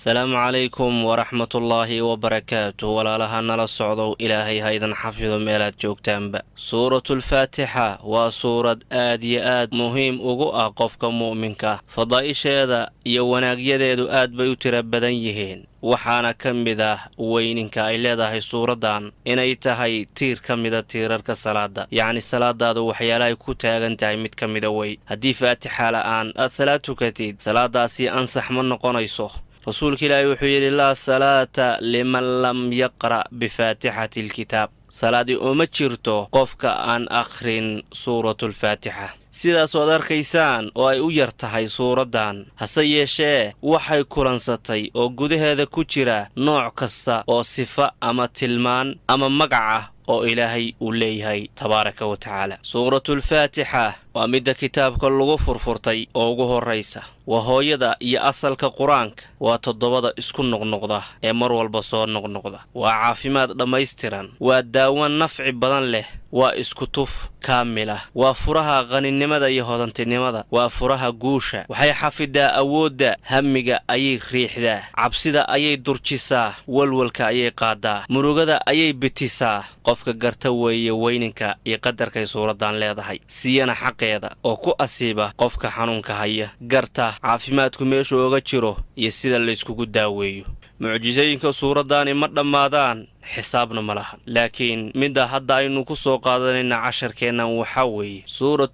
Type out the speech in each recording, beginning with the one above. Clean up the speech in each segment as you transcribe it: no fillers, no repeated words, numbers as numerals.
Asalaamu calaykum waraxmatullaahi wabarakaatu. Walaalaha nala socdow, Ilaahay haydan xafido meelaad joogtaanba. Suuratulfaatixa waa suurad aad iyo aad muhiim ugu ah qofka mu'minka. Fadaa'isheeda iyo wanaagyadeedu aad bay u tiro badan yihiin, waxaana ka mid ah weyninka ay leedahay suuraddan inay tahay tiir ka mida tiirarka salaada, yacni salaadaadu waxyaalahay ku taagan tahay mid ka mida wey. Haddii faatixa la'aan aad salaad tukatid, salaadaasi ansax ma noqonayso. Rasuulka Ilaahi wuxuu yidhi: "Laa salaata liman lam yaqra' bifaatixati alkitaab." Salaadi uma jirto qofka aan akhrin suuratulfaatixa. Sidaas oad arkaysaan oo ay u yar tahay suuraddan, hase yeeshee waxay kulansatay oo gudaheeda ku jira nooc kasta oo sifa ama tilmaan ama magac ah oo Ilaahay uu leeyahay, tabaaraka wa tacaala. Suuratulfaatixa waa midda kitaabka lagu furfurtay oo ugu horraysa. Waa hooyada iyo asalka Qur-aanka. Waa toddobada isku noqnoqda ee mar walba soo noqnoqda. Waa caafimaad dhammaystiran, waa daawo nafci badan leh, waa isku tuf kaamil ah, waa furaha qaninimada iyo hodantinimada, waa furaha guusha. Waxay xafidaa awoodda, hamiga ayay riixdaa, cabsida ayay durjisaa, walwalka ayay qaadaa, murugada ayay bitisaa. Qofka garta weeye weyninka iyo qadarkay suuraddan leedahay, siiyana xaqeeda oo ku asiiba qofka xanuunka haya, garta caafimaadku meeshuu oga jiro iyo sida layskugu daaweeyo. Mucjisooyinka suuraddaani ma dhammaadaan, xisaabna ma laha, laakiin midda hadda aynu ku soo qaadanayna casharkeennan waxaa weeye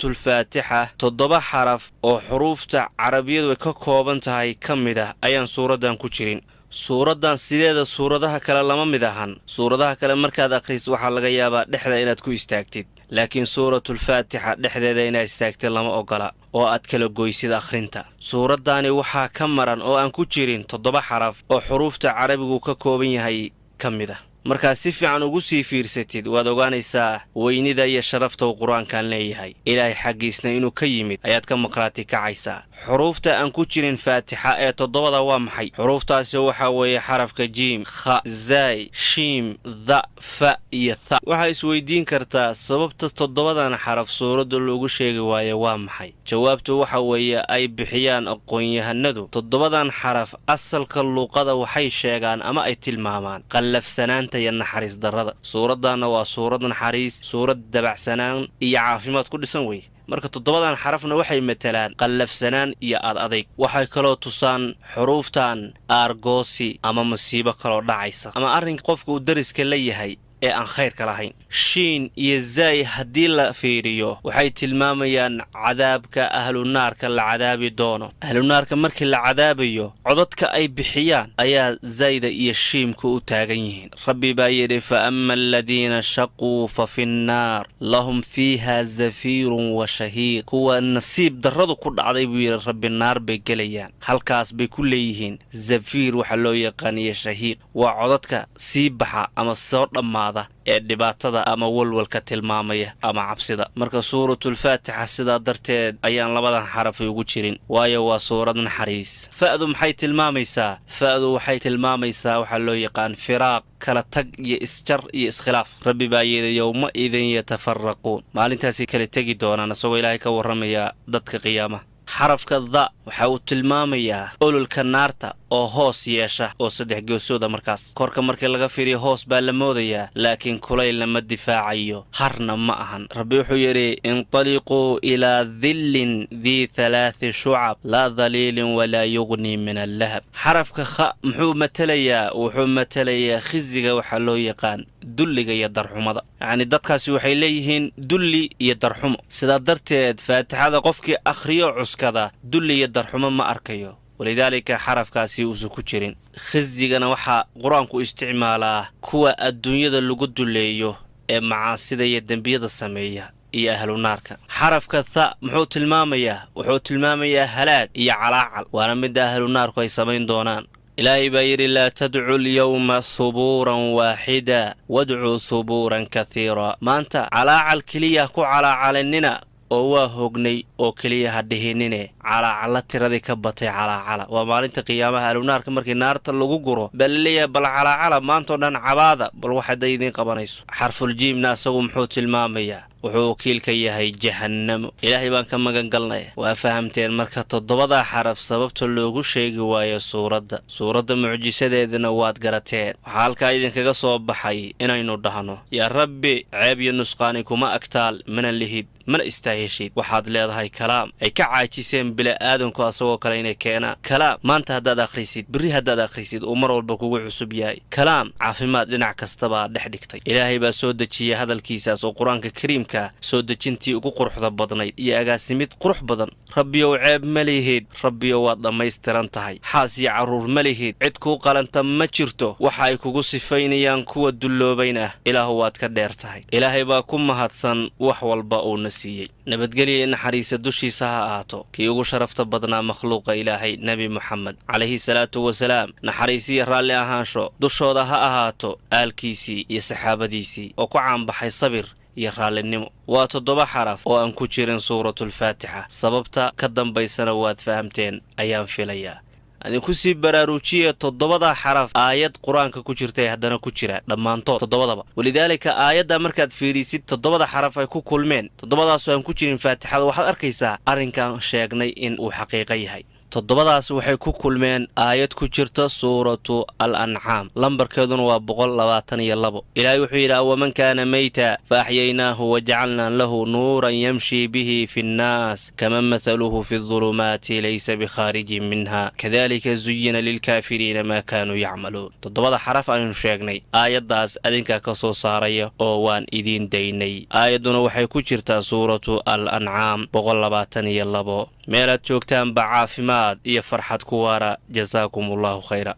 suuratulfaatixa. 7 xaraf oo xuruufta carabiyadu ay ka kooban tahay ka mid ah ayaan suuraddan ku jirin. Suuraddan sideeda suuradaha kale lama mid ahan. Suuradaha kale markaad akhris, waxaa laga yaabaa dhexda inaad ku istaagtid, laakiin suuratulfaatixa dhexdeeda inaad istaagtid lama ogola oo aad kala goysid akhrinta. Suuraddaani waxaa ka maran oo aan ku jirin 7 xaraf oo xuruufta carabigu ka kooban yahay ka mid ah. Markaad si fiican ugu sii fiirsatid, waad ogaanaysaa weynida iyo sharafta uu Qur-aankan leeyahay. Ilaahay xaggiisna inuu ka yimid ayaad ka maqraati kacaysaa. Xuruufta aan ku jirin Faatixa ee toddobada waa maxay? Xuruuftaasi waxaa weeye xarafka jiim, kha, zaay, shiim, tha, fa iyo tha. Waxaa isweydiin kartaa sababta toddobadan xaraf suuradda loogu sheegi waayo waa maxay? Jawaabtu waxa weeye ay bixiyaan aqoon-yahanadu, toddobadan xaraf asalka luuqada waxay sheegaan ama ay tilmaamaan qallafsanaanta iyo naxariis darrada. Suuraddanna waa suurad naxariis, suurad dabacsanaan iyo caafimaad ku dhisan wey. Marka toddobadan xarafna waxay matalaan qallafsanaan iyo ad adayg. Waxay kaloo tusaan xuruuftan aargoosi ama masiibo kaloo dhacaysa ama arrinka qofka uu dariska la yahay ee aan khayrka lahayn. Shiin iyo zaay haddii la fiiriyo, waxay tilmaamayaan cadaabka ahlunaarka la cadaabi doono. Ahlunaarka markii la cadaabayo, codadka ay bixiyaan ayaa zayda iyo shiimka u taagan yihiin. Rabbi baa yidhi: "Fa ama aladiina shaquu fa fi nnaar lahum fiiha zafiirun wa shahiiq." Kuwa nasiib darradu ku dhacday, buu yidhi Rabbi, naar bay gelayaan, halkaas bay ku leeyihiin zafiir waxaa loo yaqaaniyo shahiiq. Waa codadka sii baxa ama soo dhammaada ee dhibaatada ama walwalka tilmaamaya ama cabsida. Marka suuratulfaatixa sidaa darteed ayaan labadan xarafay ugu jirin, waayo waa suurad naxariis. Fa'du maxay tilmaamaysaa? Fa'du waxay tilmaamaysaa waxaa loo yaqaan firaaq, kala tag iyo isjar iyo iskhilaaf. Rabbi baa yidhi: "Yowma idin yatafaraquun." Maalintaasay kala tegi doonaan, isagoo Ilaahay ka warramaya dadka qiyaamaha. Xarafka tha waxa uu tilmaamayaa ololka naarta oo hoos yeesha oo saddex geesooda. Markaas korka markii laga fiiriyo hoos baa la moodayaa, laakiin kulaylna ma difaacayo, harna ma ahan. Rabbi wuxuu yidhi: "Intaliquu ilaa dillin dii halaati shucab laa dhaliilin walaa yugnii min allahab." Xarafka kha muxuu matelayaa? Wuxuu matelayaa khisiga, waxaa loo yaqaan dulliga iyo darxumada. Yacni dadkaasi waxay leeyihiin dulli iyo darxumo. Sidaa darteed Faatixada qofkii akhriyo cuskada, dulli iyo darxumo ma arkayo, walidaalika xarafkaasi uusan ku jirin. Khisigana waxaa Qur-aanku isticmaalaa kuwa adduunyada lagu duleeyo ee macaasida iyo dembiyada sameeya iyo ahlu naarka. Xarafka tha muxuu tilmaamayaa? Wuxuu tilmaamayaa halaag iyo calaacal, waana midda ahlu naarku ay samayn doonaan. Ilaahay baa yidhi: "Laa tadcu lyowma hubuuran waaxida wadcuu hubuuran kathiira." Maanta calaacal keliya ku calaacalinina oo waa hoognay oo keliya ha dhihinine, calaacala tiradii ka batay calaacala. Waa maalinta qiyaamaha, ahlunaarka markii naarta lagu guro baa laleeyahay: bal calaacala maantao dhan, cabaada, bal waxaday idiin qabanayso. Xarfuljiimna asagu muxuu tilmaamayaa? Wuxuu wakiil ka yahay Jahannamo. Ilaahay baan ka magan galnaya. Waa fahamteen marka toddobadaa xaraf sababta loogu sheegi waayo suuradda. Suuradda mucjisadeedana waad garateen. Waxaa halkaa idinkaga soo baxay inaynu dhahno: "Yaa Rabbi, ceeb iyo nusqaani kuma agtaal, mana lihid, mana istaaheshid. Waxaad leedahay kalaam ay ka caajiseen bila'aadanku asagoo kale inay keenaan, kalaam maanta haddaad akhrisid, berri haddaad akhrisid, uu mar walba kugu cusub yahay, kalaam caafimaad dhinac kastabaa dhex dhigtay. Ilaahay baa soo dejiyay hadalkiisaas oo Qur-aanka Kariimka soo dejintii ugu quruxda badnayd iyo agaasimid qurux badan. Rabbiyow, ceeb ma lihid. Rabbiyow, waad dhammaystiran tahay. Xaas iyo carruur ma lihid, cid kuu qalanta ma jirto. Waxa ay kugu sifaynayaan kuwa dulloobayn ah, Ilaahu waad ka dheer tahay." Ilaahay baa ku mahadsan wax walba uuna siiyey. Nabadgelya naxariisa dushiisa ha ahaato kii ugu sharafta badnaa makhluuqa Ilaahay, Nebi Moxamed calayhi salaatu wasalaam. Naxariisiyo raalli ahaansho dushooda ha ahaato aalkiisii iyo saxaabadiisii oo ku caanbaxay sabir iyo raallinimo. Waa toddoba xaraf oo aan ku jirin Suuratulfaatixa. Sababta ka dambaysana waad fahamteen ayaan filayaa. Idinku sii baraarujiya, toddobada xaraf aayad Qur-aanka ku jirtay haddana ku jira dhammaantood toddobadaba. Walidaalika, aayadda markaad fiirisid, toddobada xaraf ay ku kulmeen, toddobadaasoo aan ku jirin Faatixada, waxaad arkaysaa arrinkan sheegnay in uu xaqiiqo yahay. Toddobadaas waxay ku kulmeen aayad ku jirta Suuratu Al Ancaam, lambarkeeduna waa 122. Ilaahay wuxuu yidhi: "أومن كان ميتا فأحييناه وجعلنا له نورا يمشي به في الناس كمن مثله في الظلمات ليس بخارج منها كذلك زين للكافرين ما كانوا يعملون." Toddobada xaraf aynu sheegnay aayaddaas adinkaa ka soo saaraya oo waan idiin daynay. Aayadduna waxay ku jirtaa Suuratu Al Ancaam 122. Meelaad joogtaanba caafimaad iyo farxad ku waara. Jasaakum Allahu khayra.